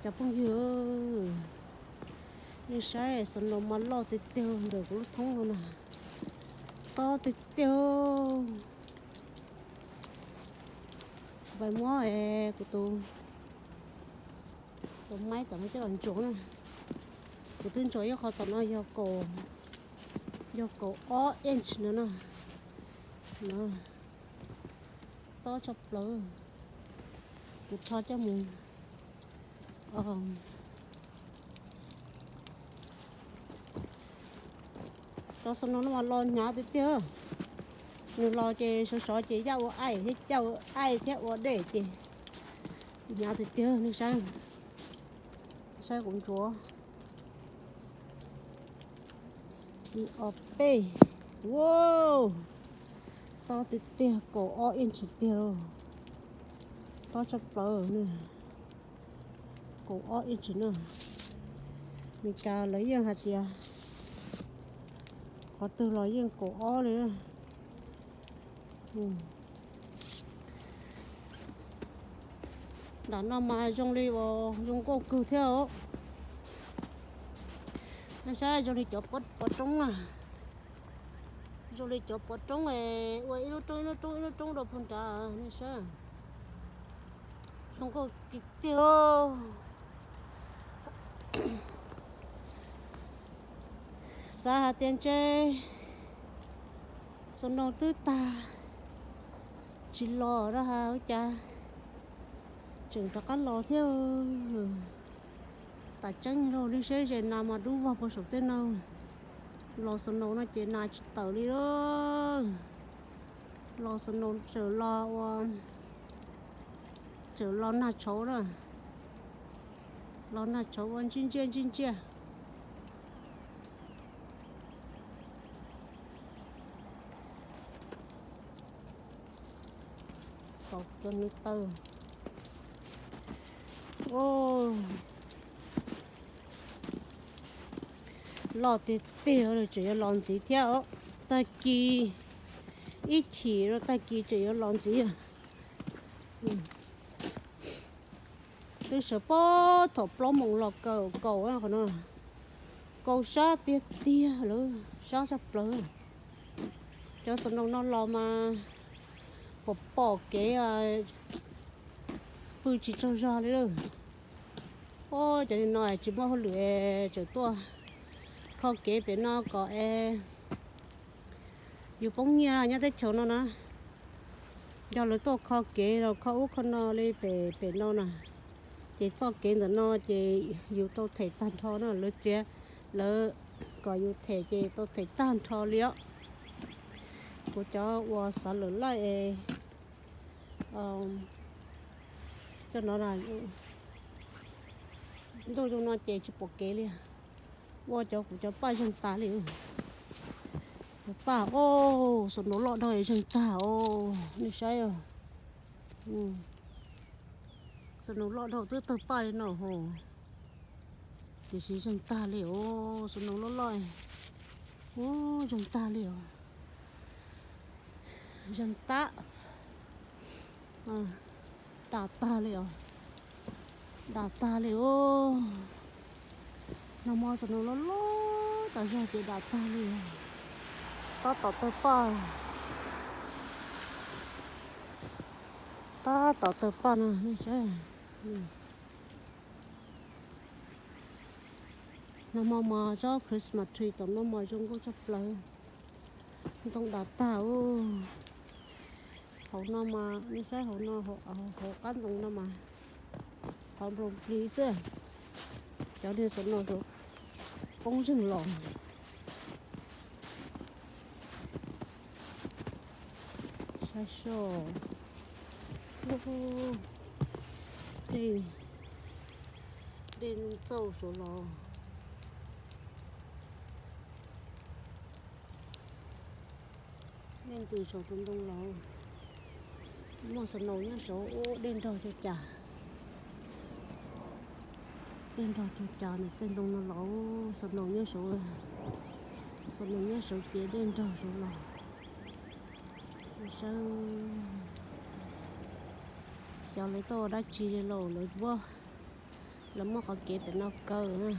Cov phooj ywg, nej saib snow mas loj tiag tiag ntawm kuv lub thoob no na. Tob tiag tiag. Pais muab kuv tus, tus maib tom no coj los ntsuas na. Kuv twb ntsuas ib qho tom no yog kaum, yog kaum ob inch no na. Tob tshaj plaws. Kuv rho coj mus Cov snow no mas los hnyav tiag tiag. Nws los ces sov sov ces yaj ua aim thiab, yaj ua aim thiab ua dej ces hnyav tiag tiag. Nej saib, saib kuv ntsuas. Ib ob peb, wow, tob tiag tiag, kaum ob inch tiag lauj. Tob tshaj plaws, kaum ob inch na. Meskas lawv yeej hais tias qhov twg los yeej kaum ob li. Nram no mas zoo li uas zoo nkauj kawg thiab os. Nej saib zoo li cov pov roob na, zoo li cov pov roob es ua ib lub roob ib lub roob ib lub roob rau puag nrad, nej saib. Zoo nkauj tiag tiag. Xav hais tias ntshe snow twb tag tsis los rau ha ua cas tseem rov qab los thiab. Tam tseeb lauj, nej saib ze na mas dub vog puag saum tej no. Los snow no ces nas tsis tawm li lauj. Los snow tseem los ua, tseem los nag tshauv na. Los nag tshauv ua ntsij ntsiaj ntsij ntsiaj. Kaum kiv nws taw. Los tiag tiag tseem yuav los ntxiv thiab os. Tag kis ib chim rau tag kis tseem yuav los ntxiv. Twb sawv pob thaum plaub moos los kaum, kaum qhov no, kaum sab tiag tiag lawm, sab tshaj plaws. Cov snow no los mas pom pom kev pw tsis tsaug zog li lawm. Os, cov no tsis muaj hauj lwm tseem tuaj kho kev pem no kom es yus poob nyiaj nyob teb chaws no na. Yog lawv tuaj kho kev los kho ub kho no li pem, pem no na, ces txoj kev ntawm no ces yus tau them tag nrho na, lawv txiav, lawv kom yus them ces tau them tag nrho li os. Kuv cov uas xav lawm laij es coj no, ntuj zoo no ces tsis pom kev li. Ua cov kuv cov paj zeeg tas li. Cov paj os, snow loj dhau zeeg tag os, nej saib os. Snow loj dhau twb tawg paj li no hos, tiam sis zeeg tag li os, snow loj loj. Ub, zeeg tag li os. Zeeg tab, dam tag li os. Dam tag li os. Nag hmo snow loj loj tas zog ces dam tag li. Tab tom tawg paj, tab tom tawg paj no nej saib. Nag hmo mas tsob Christmas tree tom no mas zoo nkauj tshaj plaws. Ntoo dam tag ub. Hauv no mas nej saib hauv no, hauv qab ntoo no mas qhov nploos plig xwb. Cov niag snow poob zeeg los. Saib soj, tej dej ntxaus saud los. Dej ntws saum tus ntoo los. Muaj snow nyob saud, dej nrog cuag cas. Dej nrog cuag cas nws tej ntoo no los, snow nyob saud, snow nyob saud ces dej nrog saud los. Saib xyov lawv tuaj ua dab tsi li lauj, lawv muab Lawv muab qhov kev pem no kaw na.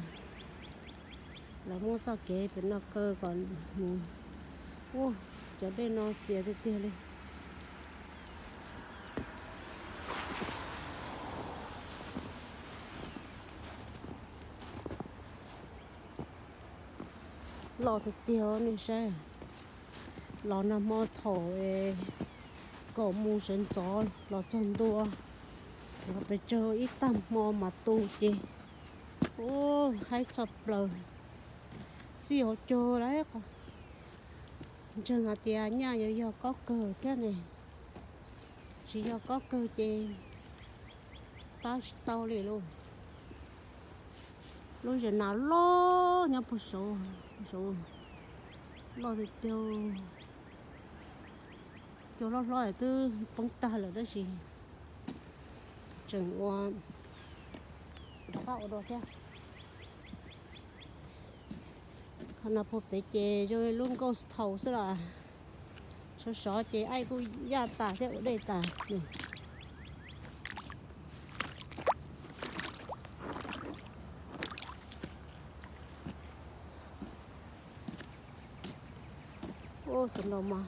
Lawv muab txoj kev pem no kaw kom mus. Ua, cov dej no txias tiag tiag li. Loj tiag tiag nej saib. Los nag hmo thaum kaum moos sawv ntxov los txog ntua, los pes tsawg ib tag hmo mas tu ces, u, haib tshaj plaws. Txij hauv caug lawm, ntseeg hais tias nyaj yuav yog kob kawg thiab ne. Tsis yog kob kawg ces pab tsis tau li lauj. Lub zos nas loj nyob puag saud, loj tiag tiag. Cua hlob hlob twb poob tag lawm tab sis tseem ua, rov qab ua dua thiab. Qhov no puag pem ces zoo li lub ghost town xwb las. Sov sov ces aib kuj yaj tas thiab ua dej tas. Ua xov no mas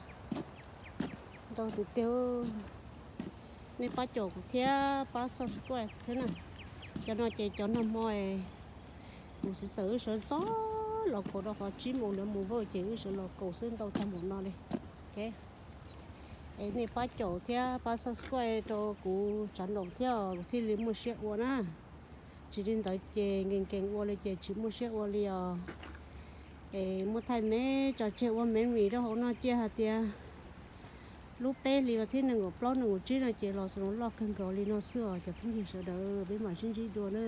ntau tiag tiag. Nej pab caum kuv thiab pab subscribe thiab na. Cov no ces cov nag hmo kuv xav xaws wb sawv ntxov los kaus rau qhov tsib moos lawv mus vawj ces wb sawv los kaus xwb ntau tag npaum no li. Es nej pab caum thiab pab subscribe rau kuv channel thiab kuv thiaj li muaj siab ua na. Tsis li ntawd ces nkees nkees ua li ces tsis muaj siab ua li os. Es muab thaij me tso tseg ua memory rau hauv no cia hais tias lub peb hlis vas thib nees nkaum plaub nees nkaum tsib no ces los xus no loj kawg nkaus li no xwb os cov phooj ywg sawv daws, peb mam sib ntsib dua na.